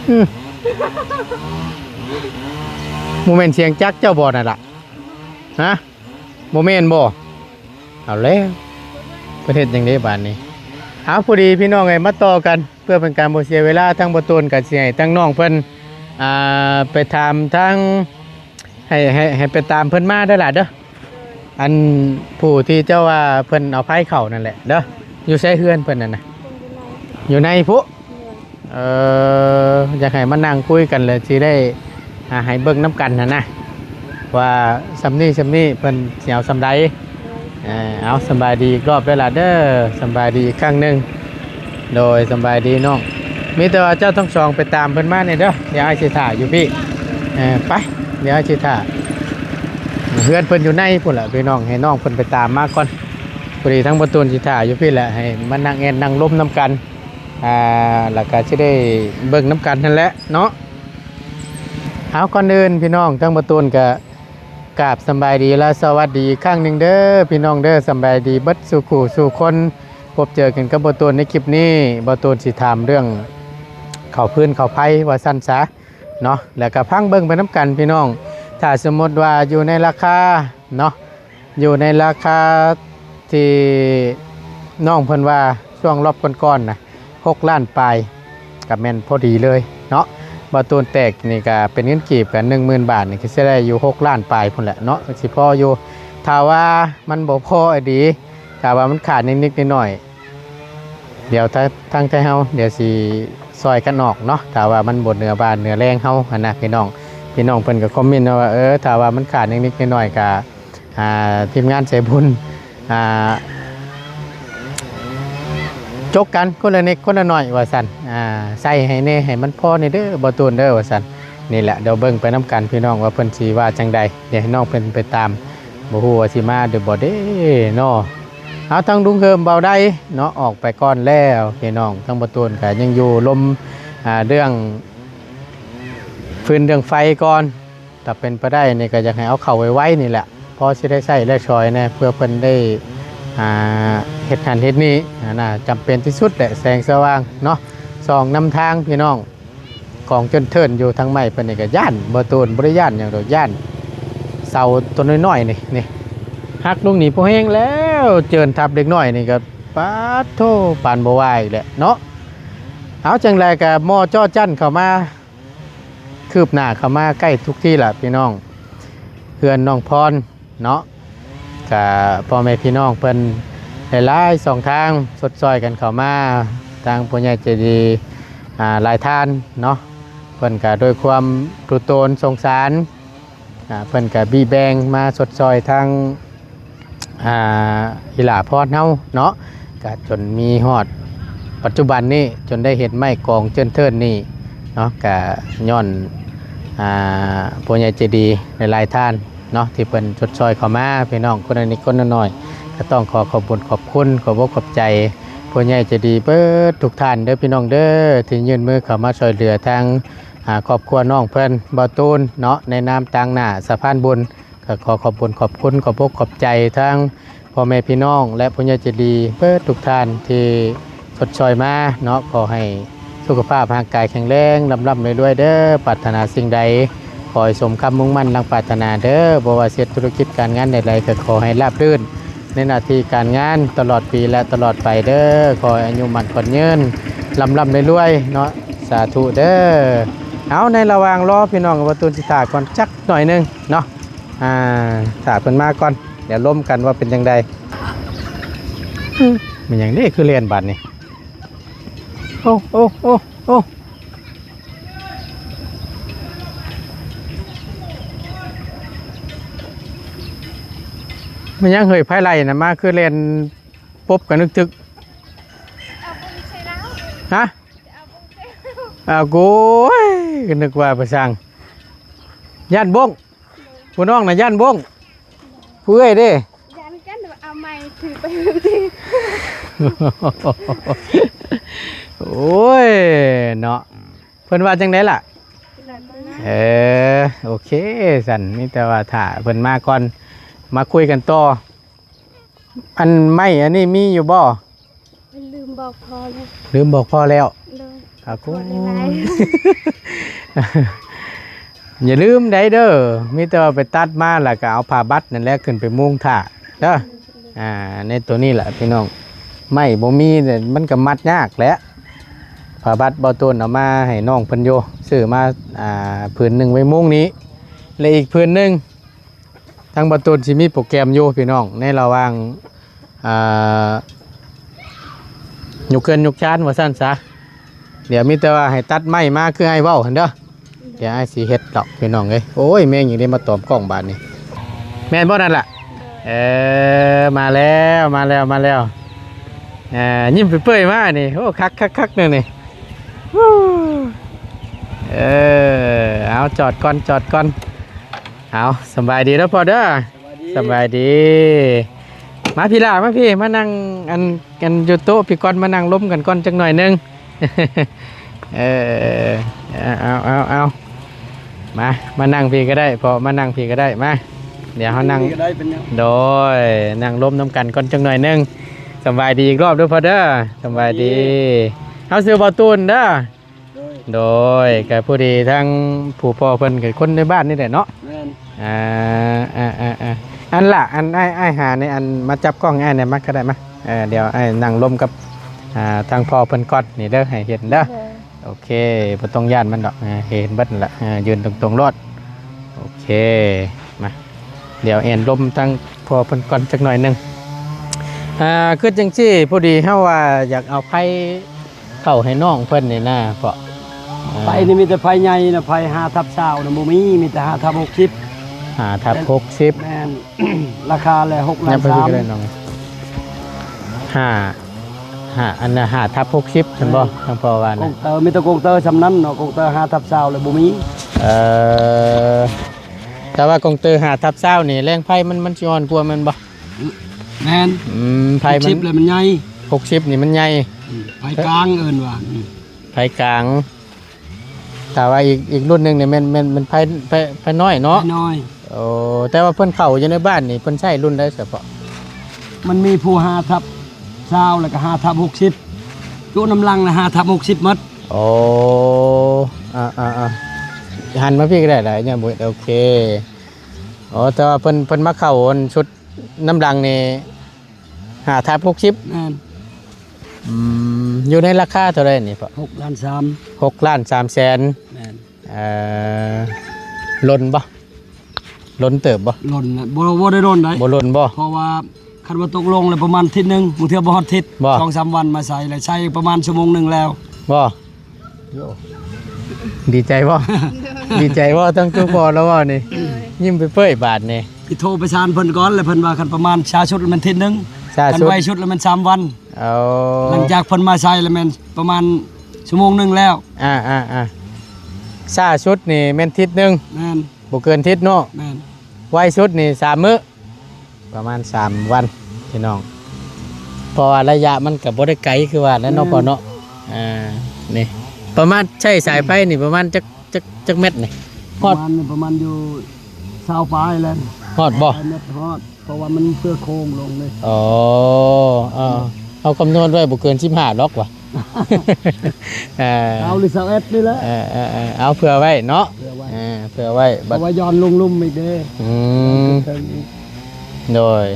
ອືມ ບໍ່ແມ່ນສຽງຈັກເຈົ້າບໍ່ນັ້ນລະ? ຮະ? ບໍ່ແມ່ນບໍ່? ເອົາແລ້ວ ເພິ່ນເຮັດຈັ່ງໃດບາດນີ້? ເອົາ ພໍດີພີ່ນ້ອງເອີຍ ມາຕໍ່ກັນ ເພື່ອເປັນການບໍ່ເສຍເວລາ ທາງບໍ່ຕູນກໍຊິໃຫ້ທາງນ້ອງເພິ່ນ ອ່າ ໄປຖາມທາງ ໃຫ້ ໃຫ້ ໃຫ້ໄປຕາມເພິ່ນມາເດີຫຼ້າເດີ. ອັນຜູ້ທີ່ເຈົ້າວ່າເພິ່ນເອົາໄຟເຂົ້ານັ້ນແຫຼະເດີ. ຢູ່ໃສເຮືອນເພິ່ນນັ້ນນະ? ຢູ່ໃນພຸ້ນ. ເອີ ຢາກໃຫ້ມານັ່ງຄຸຍກັນ ແລ້ວຊິໄດ້ ອ່າ ໃຫ້ເບິ່ງນຳກັນຫັ້ນນະ ວ່າສ່ຳນີ້ສ່ຳນີ້ເພິ່ນຊິເອົາສ່ຳໃດ. ເອີ ເອົາ ສະບາຍດີອີກຮອບເດີຫຼ້າເດີ. ສະບາຍດີອີກຄັ້ງໜຶ່ງ. ໂດຍ ສະບາຍດີນ້ອງ. ມີແຕ່ວ່າເຈົ້າທັງສອງໄປຕາມເພິ່ນມານີ້ເດີ. ດຽວອ້າຍຊິຖ້າຢູ່ພີ້. ເອີ ໄປ ດຽວອ້າຍຊິຖ້າ. ເຮືອນເພິ່ນຢູ່ໃນພຸ້ນລະພີ່ນ້ອງ. ໃຫ້ນ້ອງເພິ່ນໄປຕາມມາກ່ອນ. ພໍດີທາງປະຕູນຊິຖ້າຢູ່ພີ້ແຫຼະ. ໃຫ້ມານັ່ງແອນນັ່ງລົມນຳກັນ. ອ່າ ແລ້ວກໍຊິໄດ້ເບິ່ງນຳກັນຫັ້ນແຫຼະເນາະ. ເອົາ ກ່ອນອື່ນພີ່ນ້ອງ ທາງປະຕູນກໍ ກາບສຳບາຍດີ ແລະ ສະຫວັດດີອີກຄັ້ງໜຶ່ງເດີພີ່ນ້ອງເດີ. ສຳບາຍດີເບິດສູ່ຄູ່ສູ່ຄົນ. ພົບເຈີກັນກັບບ່າວຕູນໃນຄລິບນີ້. ບ່າວຕູນຊິຖາມເລື່ອງເຂົ້າຟືນເຂົ້າໄຟວ່າຊັ້ນຊະເນາະ. ແລ້ວກໍຟັງເບິ່ງໄປນຳກັນພີ່ນ້ອງ. ຖ້າສົມມຸດວ່າຢູ່ໃນລາຄາເນາະ ຢູ່ໃນລາຄາທີ່ນ້ອງເພິ່ນວ່າຊ່ວງລອບກ່ອນໆນະ ຫົກລ້ານປາຍ ກໍແມ່ນພໍດີເລີຍເນາະ. ບ່າວຕູນແຕກນີ້ກໍເປັນເງິນກີບກໍໜຶ່ງໝື່ນບາດນີ້ ກໍຊິໄດ້ຢູ່ຫົກລ້ານປາຍພຸ້ນແຫຼະເນາະ ກໍຊິພໍຢູ່. ຖ້າວ່າມັນບໍ່ພໍອີ່ຫຼີ ຖ້າວ່າມັນຂາດນິດໆໜ້ອຍໆ ດຽວທາງ ທາງໄທເຮົາດຽວຊິຊ່ອຍກັນອອກເນາະ. ຖ້າວ່າມັນບໍ່ເໜືອບ່າເໜືອແຮງເຮົາຫັ້ນນະພີ່ນ້ອງ. ພີ່ນ້ອງເພິ່ນກໍຄອມເມັນມາວ່າ ເອີ ຖ້າວ່າມັນຂາດນິດໆໜ້ອຍໆ ກໍ ອ່າ ທີມງານໃຈບຸນ ອ່າ ຈົກກັນຄົນລະນິດຄົນລະໜ້ອຍວ່າຊັ້ນ. ອ່າ ໃສ່ໃຫ້ແດ່ ໃຫ້ມັນພໍແດ່ເດີ ບ່າວຕູນເດີ ວ່າຊັ້ນ. ນີ້ແຫຼະ ດຽວເບິ່ງໄປນຳກັນພີ່ນ້ອງວ່າເພິ່ນຊິວ່າຈັ່ງໃດ. ດຽວໃຫ້ນ້ອງເພິ່ນໄປຕາມ ບໍ່ຮູ້ວ່າຊິມາຫຼືບໍ່ເດ້ເນາະ. ເອົາ ທາງລຸງເຮີມເບົາໄດເນາະ ອອກໄປກ່ອນແລ້ວພີ່ນ້ອງ. ທາງບ່າວຕູນກໍຍັງຢູ່ລົມ ອ່າ ເລື່ອງຟືນເລື່ອງໄຟກ່ອນ. ຖ້າເປັນໄປໄດ້ນີ້ກໍຢາກໃຫ້ເອົາເຂົ້າໄວໆນີ້ແຫຼະ ພໍຊິໄດ້ໃຊ້ໄດ້ສອຍແດ່ ເພື່ອເພິ່ນໄດ້ ອ່າ ເຮັດຫັ້ນເຮັດນີ້ຫັ້ນນະ. ຈຳເປັນທີ່ສຸດແຫຼະ ແສງສະຫວ່າງເນາະ ສ່ອງນຳທາງພີ່ນ້ອງ. ກອງເຈີນເທີນຢູ່ທາງໄມ້ເພິ່ນນີ້ກໍຢ້ານ ບ່າວຕູນບໍ່ໄດ້ຢ້ານຫຍັງດອກ ຢ້ານເສົາຕົວນ້ອຍໆນີ້ ນີ້ ຫັກລົງນີ້ພໍແຮງແລ້ວ ເຈີນທັບເດັກນ້ອຍນີ້ກໍ ປາດໂທ້ ປານບໍ່ວ່າອີກແຫຼະເນາະ. ເອົາ ຈັ່ງໃດກໍມໍ່ຈໍ້ຈັ້ນເຂົ້າມາ ຄືບໜ້າເຂົ້າມາໃກ້ທຸກທີ່ລະພີ່ນ້ອງ. ເຮືອນນ້ອງພອນເນາະ ກະພໍ່ແມ່ພີ່ນ້ອງເພິ່ນຫຼາຍໆຊ່ອງທາງຊົດຊ່ອຍກັນເຂົ້າມາ. ທາງຜູ້ໃຫຍ່ໃຈດີ ອ່າ ຫຼາຍທ່ານເນາະ ເພິ່ນກະດ້ວຍຄວາມດູໂຕນສົງສານ ອ່າ ເພິ່ນກະບີແບ່ງມາຊົດຊ່ອຍທາງ ອ່າ ອີ່ຫຼ້າພອນເຮົາເນາະ ກະຈົນມີຮອດປັດຈຸບັນນີ້ ຈົນໄດ້ເຮັດໄມ້ກອງເຈີນເທີນນີ້ເນາະ. ກະຍ້ອນ ອ່າ ຜູ້ໃຫຍ່ໃຈດີຫຼາຍໆທ່ານເນາະ ທີ່ເພິ່ນຊົດຊ່ອຍເຂົ້າມາ ພີ່ນ້ອງ ຄົນລະນິດຄົນລະໜ້ອຍ. ກະຕ້ອງຂໍຂອບບຸນຂອບຄຸນ ຂອບອົກຂອບໃຈຜູ້ໃຫຍ່ໃຈດີເບິດທຸກທ່ານເດີ ພີ່ນ້ອງເດີ ທີ່ຍື່ນມືເຂົ້າມາຊ່ວຍເຫຼືອທາງ ອ່າ ຄອບຄົວນ້ອງເພິ່ນ ບ່າວຕູນເນາະ ໃນນາມຕາງໜ້າສະພານບຸນ. ກໍຂໍຂອບບຸນຂອບຄຸນ ຂອບອົກຂອບໃຈທາງພໍ່ແມ່ພີ່ນ້ອງ ແລະ ຜູ້ໃຫຍ່ໃຈດີເບິດທຸກທ່ານທີ່ຊົດຊ່ອຍມາເນາະ. ຂໍໃຫ້ສຸຂະພາບຮ່າງກາຍແຂງແຮງ ລ່ຳໆລວຍໆເດີ. ປາດຖະໜາສິ່ງໃດ ຂໍໃຫ້ສົມຄຳມຸ່ງໝັ້ນດັ່ງປາດຖະໜາເດີ. ບໍ່ວ່າເຮັດທຸລະກິດການງານໃດໆ ກໍຂໍໃຫ້ລາບລື່ນໃນໜ້າທີ່ການງານຕະຫຼອດປີ ແລະ ຕະຫຼອດໄປເດີ. ຂໍໃຫ້ອາຍຸໝັ້ນຂວັນຍືນ ລ່ຳໆລວຍໆເນາະ. ສາທຸເດີ. ເອົາ ໃນລະຫວ່າງລໍພີ່ນ້ອງ ບ່າວຕູນຊິຖ້າກ່ອນຈັກໜ້ອຍໜຶ່ງເນາະ. ອ່າ ຖ້າເພິ່ນມາກ່ອນ ດຽວລົມກັນວ່າເປັນຈັ່ງໃດ. ອືມ ແມ່ນຫຍັງເດ້ຄືແລ່ນບາດນີ້? ໂອ້ ໂອ້ ໂອ້ ໂອ້ ແມ່ນຫຍັງເຮີ້ຍ? ໃຜໄລ່ນະ ມາຄືແລ່ນປົບກັນຕຶກໆ. ເອົາບຸນໃສ່ລາວ. ຮະ? ເອົາບຸນໃສ່ລາວ. ອ້າວ ໂກຍ ກໍນຶກວ່າໄປສ້າງ ຢ້ານບົ້ງ. ຜູ້ນ້ອງນະຢ້ານບົ້ງ. ຜູ້ເອື້ອຍເດ້? ຢ້ານກັນ ເອົາໄມ້ຖືໄປ. ໂອ້ຍ ເນາະ. ເພິ່ນວ່າຈັ່ງໃດລະ? ເອີ ໂອເຄ ຊັ້ນ ມີແຕ່ວ່າຖ້າເພິ່ນມາກ່ອນ ມາຄຸຍກັນຕໍ່. ອັນໄມ້ອັນນີ້ມີຢູ່ບໍ່? ລືມບອກພໍ່ແລ້ວ. ລືມບອກພໍ່ແລ້ວ? ໂດຍ. ອາ ໂອ້ຍ ຂໍຫຼາຍໆ ຢ່າລືມໄດ້ເດີ ມີແຕ່ວ່າໄປຕັດມາ ແລ້ວກໍເອົາຜ້າບັດນັ້ນແຫຼະຂຶ້ນໄປມຸງຖ້າເດີ. ອ່າ ໃນໂຕນີ້ແຫຼະພີ່ນ້ອງ ໄມ້ບໍ່ມີ ມັນກໍມັດຍາກແຫຼະ. ຜ້າບັດເບົາໂຕນເອົາມາໃຫ້ນ້ອງເພິ່ນຢູ່ ຊື້ມາ ອ່າ ຜືນໜຶ່ງໄວ້ມຸງນີ້ ແລະ ອີກຜືນໜຶ່ງ ທາງເບົາໂຕນຊິມີໂປຣແກຣມຢູ່ພີ່ນ້ອງ ໃນລະຫວ່າງ ອ່າ ຍົກເຮືອນຍົກຊານວ່າຊັ້ນຊະ. ດຽວມີແຕ່ວ່າໃຫ້ຕັດໄມ້ມາຄືອ້າຍເວົ້າຫັ້ນເດີ. ດຽວອ້າຍຊິເຮັດດອກພີ່ນ້ອງເອີຍ. ໂອ້ຍ ແມງຫຍັງໄດ້ມາຕອມກ້ອງບາດນີ້ ແມ່ນບໍ່ນັ້ນລະ? ເອີ ມາແລ້ວ ມາແລ້ວ ມາແລ້ວ. ອ່າ ຍິ້ມເປີຍໆມານີ້. ໂອ້ ຄັກໆໆແນວນີ້. ເອີ ເອົາ ຈອດກ່ອນ ຈອດກ່ອນ. ເອົາ ສະບາຍດີເດີພໍ່ເດີ. ສະບາຍດີ ສະບາຍດີ. ມາພີ້ຫຼ້າ ມາພີ້ ມານັ່ງ ອັນ ອັນ ຢູ່ໂຕະພີ້ກ່ອນ ມານັ່ງລົມກັນກ່ອນຈັກໜ້ອຍໜຶ່ງ. ເອີ ເອົາ ເອົາ ເອົາ ມາ ມານັ່ງພີ້ກໍໄດ້ ພໍ່ ມານັ່ງພີ້ກໍໄດ້ ມາ. ດຽວເຮົານັ່ງ ນີ້ກໍໄດ້ ເປັນຫຍັງ? ໂດຍ ນັ່ງລົມນຳກັນກ່ອນຈັກໜ້ອຍໜຶ່ງ. ສະບາຍດີອີກລອບເດີພໍ່ເດີ. ສະບາຍດີ ສະບາຍດີ. ເຮົາຊື່ເບົາຕູນເດີ. ໂດຍ ໂດຍ ກໍພໍດີທາງຜູ້ພໍ່ເພິ່ນກໍຄົນໃນບ້ານນີ້ແຫຼະເນາະ. ແມ່ນ ອ່າ ອ່າໆໆ ອັນລະ ອັນອ້າຍ ອ້າຍຫາໃນ ອັນມາຈັບກ້ອງໃຫ້ອ້າຍແດ່ ມາກໍໄດ້ ມາ. ເອີ ດຽວອ້າຍນັ່ງລົມກັບ ອ່າ ທາງພໍ່ເພິ່ນກ່ອນນີ້ເດີ ໃຫ້ເຫັນເດີ. ໂດຍ ໂອເຄ ບໍ່ຕ້ອງຢ້ານມັນດອກ ເອີ ເຫັນເບິດນັ້ນລະ ເອີ ຢືນຕົງໆໂລດ. ໂອເຄ ມາ ດຽວແອນລົມທາງພໍ່ເພິ່ນກ່ອນຈັກໜ້ອຍໜຶ່ງ. ອ່າ ຄືຈັ່ງຊີ້ ພໍດີເຮົາວ່າຢາກເອົາໄຟເຂົ້າໃຫ້ນ້ອງເພິ່ນນີ້ນະ ເພາະ ອ່າ ໄຟນີ້ມີແຕ່ໄຟໃຫຍ່ນະ ໄຟຫ້າທັບຊາວນະບໍ່ມີ ມີແຕ່ຫ້າທັບຫົກສິບ. ຫ້າທັບຫົກສິບ ແມ່ນ ລາຄາແລະຫົກລ້ານສາມ. ຫ້າ ຫ້າ ອັນນະ ຫ້າທັບຫົກສິບ ແມ່ນບໍ່? ທາງພໍ່ວ່ານະ ກົງເຕີ ມີແຕ່ກົງເຕີສ່ຳນັ້ນເນາະ ກົງເຕີຫ້າທັບຊາວແລ້ວບໍ່ມີ. ເອີ ແຕ່ວ່າກົງເຕີຫ້າທັບຊາວນີ້ ແລງໄຟມັນ ມັນຊິອ່ອນກວ່າແມ່ນບໍ່? ແມ່ນ ອືມ ໄຟມັນຫົກສິບແລ້ວມັນໃຫຍ່ ຫົກສິບນີ້ມັນໃຫຍ່. ອືມ ໄຟກາງເອີ້ນວ່າ ອືມ ໄຟກາງ. ຖ້າວ່າອີກ ອີກລຸ້ນໜຶ່ງນີ້ແມ່ນ ແມ່ນ ແມ່ນໄຟ ໄຟ ໄຟນ້ອຍເນາະ ໄຟນ້ອຍ. ໂອ້ ແຕ່ວ່າເພິ່ນເຂົ້າຢູ່ໃນບ້ານນີ້ ເພິ່ນໃຊ້ລຸ້ນໃດສະເພາະ? ມັນມີຜູ້ຫ້າທັບຊາວ ແລ້ວກໍຫ້າທັບຫົກສິບ ຈຸນ້ຳຫຼັງນະຫ້າທັບຫົກສິບໝົດ. ໂອ້ ອ່າໆໆ ຫັນມາພີ້ກໍໄດ້ ໄດ້ ຍັງບໍ່ເຫັນ ໂອເຄ. ອໍ ແຕ່ວ່າເພິ່ນ ເພິ່ນມາເຂົ້າອັນຊຸດນ້ຳຫຼັງນີ້ ຫ້າທັບຫົກສິບ. ແມ່ນ ອືມ ຢູ່ໃນລາຄາເທົ່າໃດນີ້ພໍ່? ຫົກລ້ານສາມ ຫົກລ້ານສາມແສນ. ແມ່ນ ເອີ ລົ້ນບໍ່? ລົ້ນເຕີບບໍ່? ລົ້ນນະ ບໍ່ ບໍ່ໄດ້ລົ້ນໃດ. ບໍ່ລົ້ນບໍ່? ເພາະວ່າຄັນວ່າຕົກລົງແລ້ວປະມານທິດໜຶ່ງ ບາງເທື່ອບໍ່ຮອດທິດ ສອງສາມວັນມາໃສ່ ແລ້ວໃສ່ປະມານຊົ່ວໂມງໜຶ່ງແລ້ວ. ບໍ່? ໂອ້ ດີໃຈບໍ່? ດີໃຈບໍ່? ທັງໂຕພໍ່ລາວເວົ້ານີ້ ໂດຍ ຍິ້ມເປີຍໆບາດນີ້. ຊິໂທໄປສານເພິ່ນກ່ອນ ແລ້ວເພິ່ນວ່າຄັນປະມານຊ້າສຸດແມ່ນທິດໜຶ່ງ ຊ້າສຸດ ຄັນໄວສຸດແລ້ວແມ່ນສາມວັນ. ເອົາ ຫຼັງຈາກເພິ່ນມາໃສ່ແລ້ວແມ່ນປະມານຊົ່ວໂມງໜຶ່ງແລ້ວ. ອ່າໆໆ ຊ້າສຸດນີ້ແມ່ນທິດໜຶ່ງ. ແມ່ນ ບໍ່ເກີນທິດເນາະ. ແມ່ນ ໄວສຸດນີ້ສາມມື້ ປະມານສາມວັນພີ່ນ້ອງ ເພາະວ່າໄລຍະມັນກໍບໍ່ໄດ້ໄກຄືວ່າແຫຼະເນາະ ແມ່ນ ພໍ່ເນາະ. ອ່າ ນີ້ ປະມານໃຊ້ສາຍໄຟນີ້ປະມານຈັກ ຈັກ ຈັກແມັດນີ້? ຮອດ ປະມານ ປະມານຢູ່ຊາວປາຍແລ້ວ. ຮອດບໍ່? ຊາວແມັດຮອດ ເພາະວ່າມັນເພື່ອໂຄ້ງລົງເດ້. ອໍ ເອີ ເຮົາຄຳນວນໄວ້ບໍ່ເກີນສິບຫ້າດອກວ່າ. ເອີ ຊາວຫຼືຊາວເອັດນີ້ແຫຼະ. ເອີໆໆ ເອົາເຜື່ອໄວ້ເນາະ ເຜື່ອໄວ້ ເອີ ເຜື່ອໄວ້ ເພາະວ່າຢ້ານລົງລຸ່ມອີກເດ້. ອືມ ໂດຍ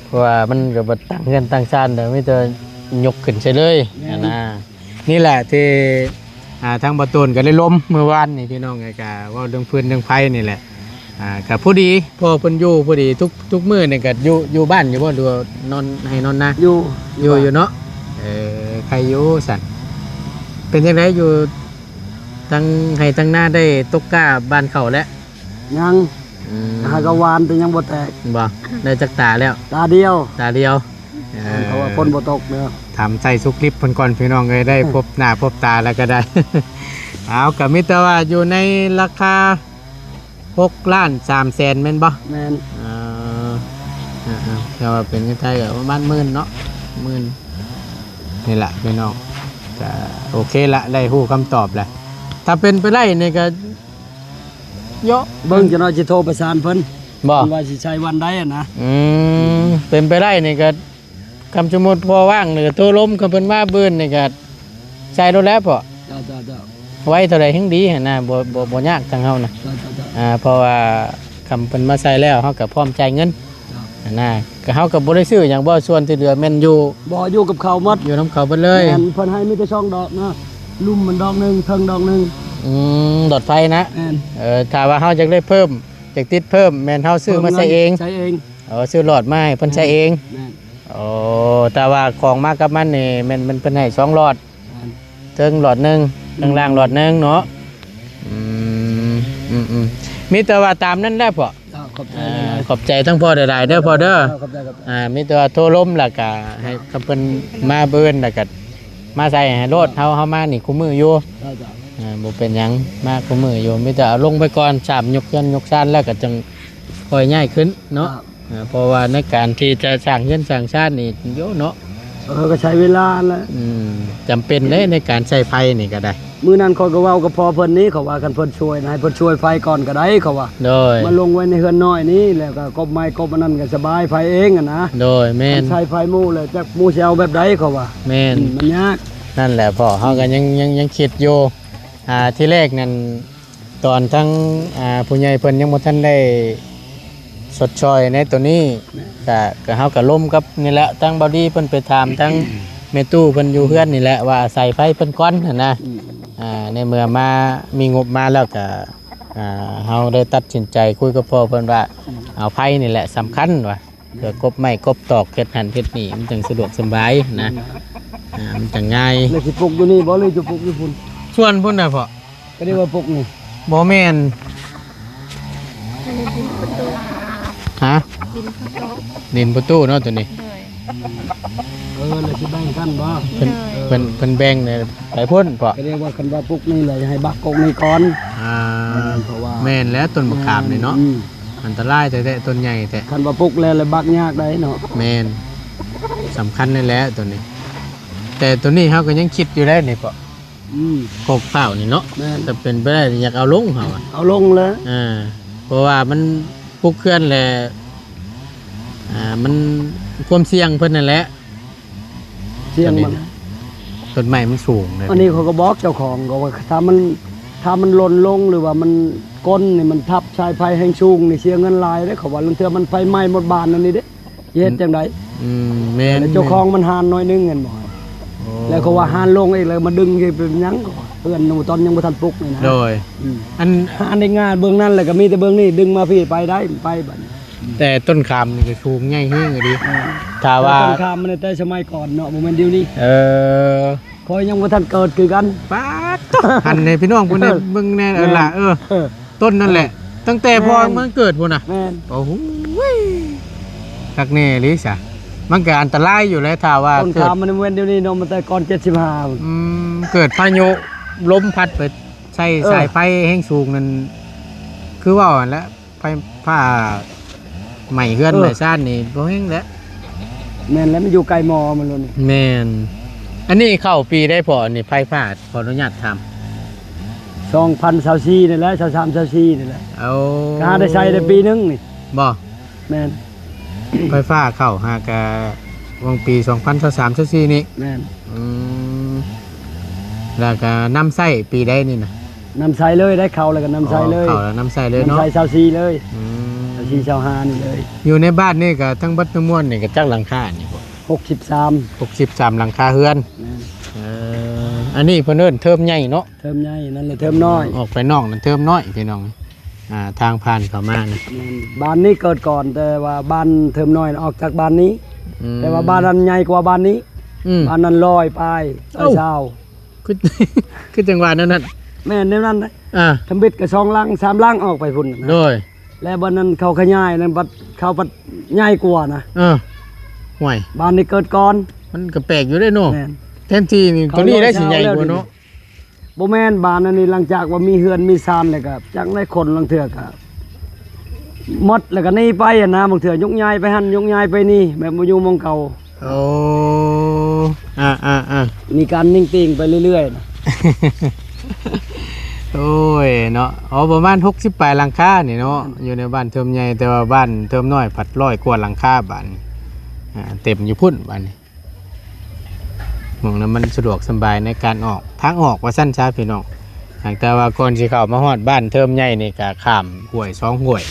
ເພາະວ່າມັນກໍບໍ່ຕັ້ງເຮືອນຕັ້ງຊານດອກ ມີແຕ່ຍົກຂຶ້ນໃສ່ເລີຍ. ແມ່ນ ຫັ້ນນະ ນີ້ແຫຼະທີ່ ອ່າ ທາງບ່າວໂຕນກໍໄດ້ລົມມື້ວານນີ້ພີ່ນ້ອງ ກໍເວົ້າເລື່ອງຟືນເລື່ອງໄຟນີ້ແຫຼະ. ອ່າ ກໍພໍດີ ພໍ່ເພິ່ນຢູ່ພໍດີ ທຸກ ທຸກມື້ນີ້ກໍຢູ່ ຢູ່ບ້ານຢູ່ບໍ່ ຫຼືວ່ານອນໄຮ່ນອນນາ? ຢູ່ ຢູ່ ຢູ່ເນາະ. ເອີ ໃຄຢູ່ຊັ້ນ. ເປັນຈັ່ງໃດ ຢູ່ທາງໄຮ່ທາງນາ ໄດ້ຕົກກ້າບານເຂົ້າແລ້ວ? ຍັງ ອືມ ຫາກໍຫວ່ານແຕ່ຍັງບໍ່ແຕກ. ບໍ່ ໄດ້ຈັກຕາແລ້ວ? ຕາດຽວ ຕາດຽວ. ເອີ ເພາະວ່າຝົນບໍ່ຕົກເດີ. ຖາມໄຖ່ສຸກດິບເພິ່ນກ່ອນພີ່ນ້ອງເອີຍ ໄດ້ພົບໜ້າພົບຕາແລ້ວກໍໄດ້. ເອົາ ກໍມີແຕ່ວ່າຢູ່ໃນລາຄາຫົກລ້ານສາມແສນແມ່ນບໍ່? ແມ່ນ. ເອີ ເອີໆ ແຕ່ວ່າເປັນເງິນໄທກໍປະມານໝື່ນເນາະ ໝື່ນ ນີ້ລະພີ່ນ້ອງ ກໍໂອເຄລະ ໄດ້ຮູ້ຄຳຕອບແລ້ວ. ຖ້າເປັນໄປໄດ້ນີ້ກໍ ເຍາະ ເບິ່ງຈັກໜ້ອຍຊິໂທປະສານເພິ່ນ ບໍ່ ເພິ່ນວ່າຊິໃຊ້ວັນໃດຫັ້ນນະ. ອືມ ເປັນໄປໄດ້ນີ້ກໍ ຄຳສົມມຸດພໍ່ວ່າງນີ້ກໍໂທລົມ ຄັນເພິ່ນມາມື້ອື່ນນີ້ກໍໃຊ້ໂລດແລ້ວພໍ່. ໂດ ເຈົ້າ ເຈົ້າ ໄວເທົ່າໃດແຮ່ງດີຫັ້ນນະ ບໍ່ ບໍ່ ບໍ່ຍາກທາງເຮົານະ ເຈົ້າ ເຈົ້າ ເຈົ້າ ອ່າ ເພາະວ່າຄຳເພິ່ນມາໃສ່ແລ້ວ ເຮົາກໍພ້ອມຈ່າຍເງິນ ເຈົ້າ ຫັ້ນນະ ກໍເຮົາກໍບໍ່ໄດ້ຊື້ຫຍັງບໍ່ ສ່ວນທີ່ເຫຼືອແມ່ນຢູ່ ບໍ່ ຢູ່ກັບເຂົາໝົດ ຢູ່ນຳເຂົາເບິດເລີຍ ແມ່ນ ເພິ່ນໃຫ້ມີແຕ່ສອງດອກນະ ລຸ່ມມັນດອກໜຶ່ງ ເທິງດອກໜຶ່ງ ອືມ ຫຼອດໄຟນະ ແມ່ນ ເອີ ຖ້າວ່າເຮົາຢາກໄດ້ເພີ່ມ ຢາກຕິດເພີ່ມ ແມ່ນເຮົາຊື້ມາໃສ່ເອງ ໃສ່ເອງ ເອີ ຊື້ຫຼອດມາໃຫ້ເພິ່ນໃສ່ເອງ ແມ່ນ ໂອ້ ແຕ່ວ່າຂອງມາກັບມັນນີ້ແມ່ນ ແມ່ນເພິ່ນໃຫ້ສອງຫຼອດ ແມ່ນ ເທິງຫຼອດໜຶ່ງ ອືມ ຂ້າງລ່າງຫຼອດໜຶ່ງເນາະ ອືມ ອືມໆ ມີແຕ່ວ່າຕາມນັ້ນແຫຼະພໍ່ ເຈົ້າ ຂອບໃຈ ອ່າ ຫຼາຍໆ ຂອບໃຈທັງພໍ່ຫຼາຍໆເດີພໍ່ເດີ ເຈົ້າ ຂອບໃຈ ຂອບໃຈ ອ່າ ມີແຕ່ວ່າໂທລົມ ແລ້ວກະໃຫ້ ເຈົ້າ ຄຳເພິ່ນມາເບິ່ງ ແລ້ວກະມາໃສ່ໃຫ້ໂລດ ເຈົ້າ ເຮົາ ເຮົາມານີ້ຄູ່ມື້ຢູ່ ເຈົ້າ ເຈົ້າ ອ່າ ບໍ່ເປັນຫຍັງ ມາຄູ່ມື້ຢູ່ ມີແຕ່ເອົາລົງໄປກ່ອນ ສາມ ຍົກເຮືອນຍົກຊານ ແລ້ວກໍຈັ່ງຄ່ອຍຍ້າຍຂຶ້ນເນາະ ເຈົ້າ ອ່າ ເພາະວ່າໃນການທີ່ຈະສ້າງເຮືອນສ້າງຊານນີ້ ໂຍເນາະ ເອີ ກໍໃຊ້ເວລາແຫຼະ ອືມ ຈຳເປັນເດ້ໃນການໃຊ້ໄຟນີ້ກໍໄດ້ ມື້ນັ້ນຂ້ອຍກໍເວົ້າກັບພໍ່ເພິ່ນນີ້ ເຂົາວ່າຄັນເພິ່ນຊ່ວຍນະ ໃຫ້ເພິ່ນຊ່ວຍໄຟກ່ອນກໍໄດ້ ເຂົາວ່າ ໂດຍ ມາລົງໄວ້ໃນເຮືອນນ້ອຍນີ້ ແລ້ວກໍກົບໄມ້ກົບອັນນັ້ນກໍສະບາຍໄຟເອງຫັ້ນນະ ໂດຍ ແມ່ນ ຄັນໃຊ້ໄຟໝູ່ແລ້ວຈັກໝູ່ຊິເອົາແບບໃດ ເຂົາວ່າ ແມ່ນ ອືມ ມັນຍາກ ນັ້ນແຫຼະພໍ່ ເຮົາກໍຍັງ ຍັງ ຍັງຄິດຢູ່ ອ່າ ທີແລກນັ້ນ ຕອນທັງ ອ່າ ຜູ້ໃຫຍ່ເພິ່ນຍັງບໍ່ທັນໄດ້ຊົດຊ່ອຍໃນໂຕນີ້ ແມ່ນ ກະ ກະເຮົາກະລົມກັບນີ້ແຫຼະ ທາງບ່າວດີເພິ່ນໄປຖາມທາງແມ່ຕູ້ເພິ່ນຢູ່ເຮືອນນີ້ແຫຼະ ວ່າອາໄສໄຟເພິ່ນກ່ອນຫັ້ນນະ ອືມ ອ່າ ໃນເມື່ອມາ ມີງົບມາແລ້ວກະ ອ່າ ເຮົາໄດ້ຕັດສິນໃຈຄຸຍກັບພໍ່ເພິ່ນວ່າ ອືມ ເອົາໄຟນີ້ແຫຼະສຳຄັນວ່າ ເພື່ອກົບໄມ້ກົບຕອກເຮັດຫັ້ນເຮັດນີ້ ມັນຈັ່ງສະດວກສະບາຍນະ ອືມ ອ່າ ມັນຈັ່ງງ່າຍ ແລ້ວຊິປຸກຢູ່ນີ້ບໍ່ ຫຼືຈະປຸກຢູ່ພຸ້ນ? ສວນພຸ້ນນະພໍ່ ກໍເລີຍວ່າປຸກນີ້ ບໍ່ແມ່ນ ຮະ? ດິນປະຕູເນາະໂຕນີ້ ໂດຍ ເອີ ແລ້ວຊິແບ່ງກັນບໍ່? ເພິ່ນ ໂດຍ ເພິ່ນ ເພິ່ນແບ່ງໄປພຸ້ນເພາະ ກໍເລີຍວ່າຄັນວ່າປຸກນີ້ແຫຼະ ໃຫ້ບັກກົກນີ້ກ່ອນ ອ່າ ເພາະວ່າ ແມ່ນແລ້ວ ຕົ້ນມະຂາມນີ້ເນາະ ອືມ ອັນຕະລາຍແທ້ໆ ຕົ້ນໃຫຍ່ແທ້ ຄັນວ່າປຸກແລ້ວ ແລ້ວບັກຍາກໄດ໋ເນາະ ແມ່ນ ສຳຄັນນີ້ແຫຼະໂຕນີ້ ແຕ່ໂຕນີ້ເຮົາກໍຍັງຄິດຢູ່ໄດ໋ນີ້ເພາະ ອືມ ກົກພ້າວນີ້ເນາະ ແມ່ນ ຖ້າເປັນໄປໄດ້ຢາກເອົາລົງເຮົາອະ ເອົາລົງແລ້ວ ເອີ ເພາະວ່າມັນປຸກເຮືອນແລ້ວ ອ່າ ມັນຄວາມສ່ຽງເພິ່ນນັ້ນແຫຼະ ສ່ຽງມັນ ຕົ້ນໄມ້ມັນສູງເດ້ ອັນນີ້ເຂົາກໍບອກເຈົ້າຂອງ ເຂົາວ່າຖ້າມັນ ຖ້າມັນຫຼົ່ນລົງ ຫຼືວ່າມັນກົ້ນນີ້ ມັນທັບສາຍໄຟແຮງສູງນີ້ ເສຍເງິນຫຼາຍເດ້ ເຂົາວ່າລາງເທື່ອມັນໄຟໄໝ້ໝົດບ້ານອັນນີ້ເດ້ ຊິເຮັດຈັ່ງໃດ? ອືມ ແມ່ນ ແລ້ວເຈົ້າຂອງມັນຫານໜ້ອຍໜຶ່ງແມ່ນບໍ່? ໂອ້ ແລ້ວເຂົາວ່າຫານລົງອີກ ແລ້ວມາດຶງຊິເປັນຫຍັງ? ເຂົາວ່າເຮືອນຂອງຕົນຍັງບໍ່ທັນປຸກນີ້ນະ ໂດຍ ອືມ ອັນ ຫານໄດ້ງ່າຍ ເບື້ອງນັ້ນແລ້ວກໍມີແຕ່ເບື້ອງນີ້ ດຶງມາພີ້ໄປໄດ້ ໄປບັດນີ້ ແຕ່ຕົ້ນຂາມນີ້ກໍສູງໃຫຍ່ແຮງອີ່ຫຼີ ເອີ ຖ້າວ່າ ແຕ່ຕົ້ນຂາມມັນແຕ່ສະໄໝກ່ອນເນາະ ບໍ່ແມ່ນດຽວນີ້ ເອີ ຂ້ອຍຍັງບໍ່ທັນເກີດຄືກັນ ປາດໂທ້ ຫັນໃຫ້ພີ່ນ້ອງເພິ່ນໄດ້ເບິ່ງແດ່ ເອີ ເອີ ລະ ເອີ ເອີ ຕົ້ນນັ້ນແຫຼະ ເອີ ຕັ້ງແຕ່ພໍ່ ແມ່ນ ມັນເກີດພຸ້ນນະ ແມ່ນ ໂອ້ໂຫ ຄັກແນ່ອີ່ຫຼີຊະ ມັນກໍອັນຕະລາຍຢູ່ແຫຼະ ຖ້າວ່າຕົ້ນຂາມມັນແມ່ນດຽວນີ້ເນາະ ມັນແຕ່ກ່ອນເຈັດສິບຫ້າ ອືມ ເກີດພາຍຸລົມພັດໄປໃສ່ ເອີ ສາຍໄຟແຮງສູງນັ້ນ ຄືເວົ້າຫັ້ນແຫຼະ ໄຟຟ້າໄໝ້ເຮືອນ ເອີ ໄໝ້ຊານນີ້ບໍ່ແຮງແຫຼະ ແມ່ນແລ້ວ ມັນຢູ່ໃກ້ໝໍ້ມັນໂລດນີ້ ແມ່ນ ອັນນີ້ເຂົ້າປີໃດພໍ່ ອັນນີ້ໄຟຟ້າ ຂໍອະນຸຍາດຖາມ ສອງພັນຊາວສີ່ນີ້ແຫຼະ ຊາວສາມ ຊາວສີ່ນີ້ແຫຼະ ໂອ້ ກໍຫາໄດ້ໃຊ້ໄດ້ປີໜຶ່ງນີ້ ບໍ່ ແມ່ນ ໄຟຟ້າເຂົ້າຫາກະຫວ່າງປີສອງພັນຊາວສາມ ຊາວສີ່ນີ້ ແມ່ນ ອືມ ແລ້ວກະນຳໃຊ້ປີໃດນີ້ນະ? ນຳໃຊ້ເລີຍໄດ໋ ເຂົ້າແລ້ວກໍນຳໃຊ້ເລີຍ ອໍ ເຂົ້າແລ້ວນຳໃຊ້ເລີຍເນາະ ນຳໃຊ້ຊາວສີ່ເລີຍ ອືມ ຊາວສີ່ ຊາວຫ້ານີ້ເລີຍ ຢູ່ໃນບ້ານນີ້ກໍທັງເບິດທັງມວນນີ້ກໍຈັກຫຼັງຄານີ້ພໍ່? ຫົກສິບສາມ ຫົກສິບສາມຫຼັງຄາເຮືອນ ແມ່ນ ເອີ ອັນນີ້ເພິ່ນເອີ້ນເທີມໃຫຍ່ເນາະ ເທີມໃຫຍ່ ນັ້ນແຫຼະເທີມນ້ອຍ ອອກໄປນອກນັ້ນເທີມນ້ອຍພີ່ນ້ອງ ອ່າ ທາງຜ່ານເຂົ້າມານະ ແມ່ນ ບ້ານນີ້ເກີດກ່ອນ ແຕ່ວ່າບ້ານເທີມນ້ອຍອອກຈາກບ້ານນີ້ ອືມ ແຕ່ວ່າບ້ານນັ້ນໃຫຍ່ກວ່າບ້ານນີ້ ອືມ ບ້ານນັ້ນຮ້ອຍປາຍ ເອົ້າ ຊາວ ຄື ຄືຈັ່ງຫວະແນວນັ້ນ ແມ່ນແນວນັ້ນເດ້ ອ່າ ທຳອິດກໍສອງຫຼັງສາມຫຼັງອອກໄປພຸ້ນນະ ໂດຍ ແລ້ວບັດນັ້ນເຂົາຂະຫຍາຍນັ້ນ ບັດເຂົາບັດໃຫຍ່ກວ່ານະ ເອີ ຫ້ວຍ ບ້ານນີ້ເກີດກ່ອນ ມັນກໍແປກຢູ່ເດ້ເນາະ ແມ່ນ ແທນທີ່ນີ້ ເຂົາ ໂຕນີ້ໄດ້ຊິໃຫຍ່ກວ່າເນາະ ບໍ່ແມ່ນ ບ້ານອັນນີ້ຫຼັງຈາກວ່າມີເຮືອນມີຊານແລ້ວກໍ ຈັກໄດ້ຄົນລາງເທື່ອກໍໝົດ ແລ້ວກໍໜີໄປຫັ້ນນະ ບາງເທື່ອຍົກຍ້າຍໄປຫັ້ນ ຍົກຍ້າຍໄປນີ້ ແບບບໍ່ຢູ່ໝ່ອງເກົ່າ ໂອ້ ອ່າໆໆ ມີການນິ່ງຕິ່ງໄປເລື້ອຍໆນະ ໂອ້ຍເນາະ ເອົາປະມານຫົກສິບປາຍຫຼັງຄານີ້ເນາະ ຢູ່ໃນບ້ານເທີມໃຫຍ່ ແຕ່ວ່າບ້ານເທີມນ້ອຍພັດຮ້ອຍກວ່າຫຼັງຄາບາດນີ້ ອ່າ ເຕັມຢູ່ພຸ້ນບາດນີ້ ໝ່ອງນັ້ນມັນສະດວກສະບາຍໃນການອອກ ທາງອອກວ່າຊັ້ນຊະພີ່ນ້ອງ. ຫາກແຕ່ວ່າກ່ອນຊິເຂົ້າມາຮອດບ້ານເທີມໃຫຍ່ນີ້ ກະຂ້າມຫ້ວຍສອງຫ້ວຍ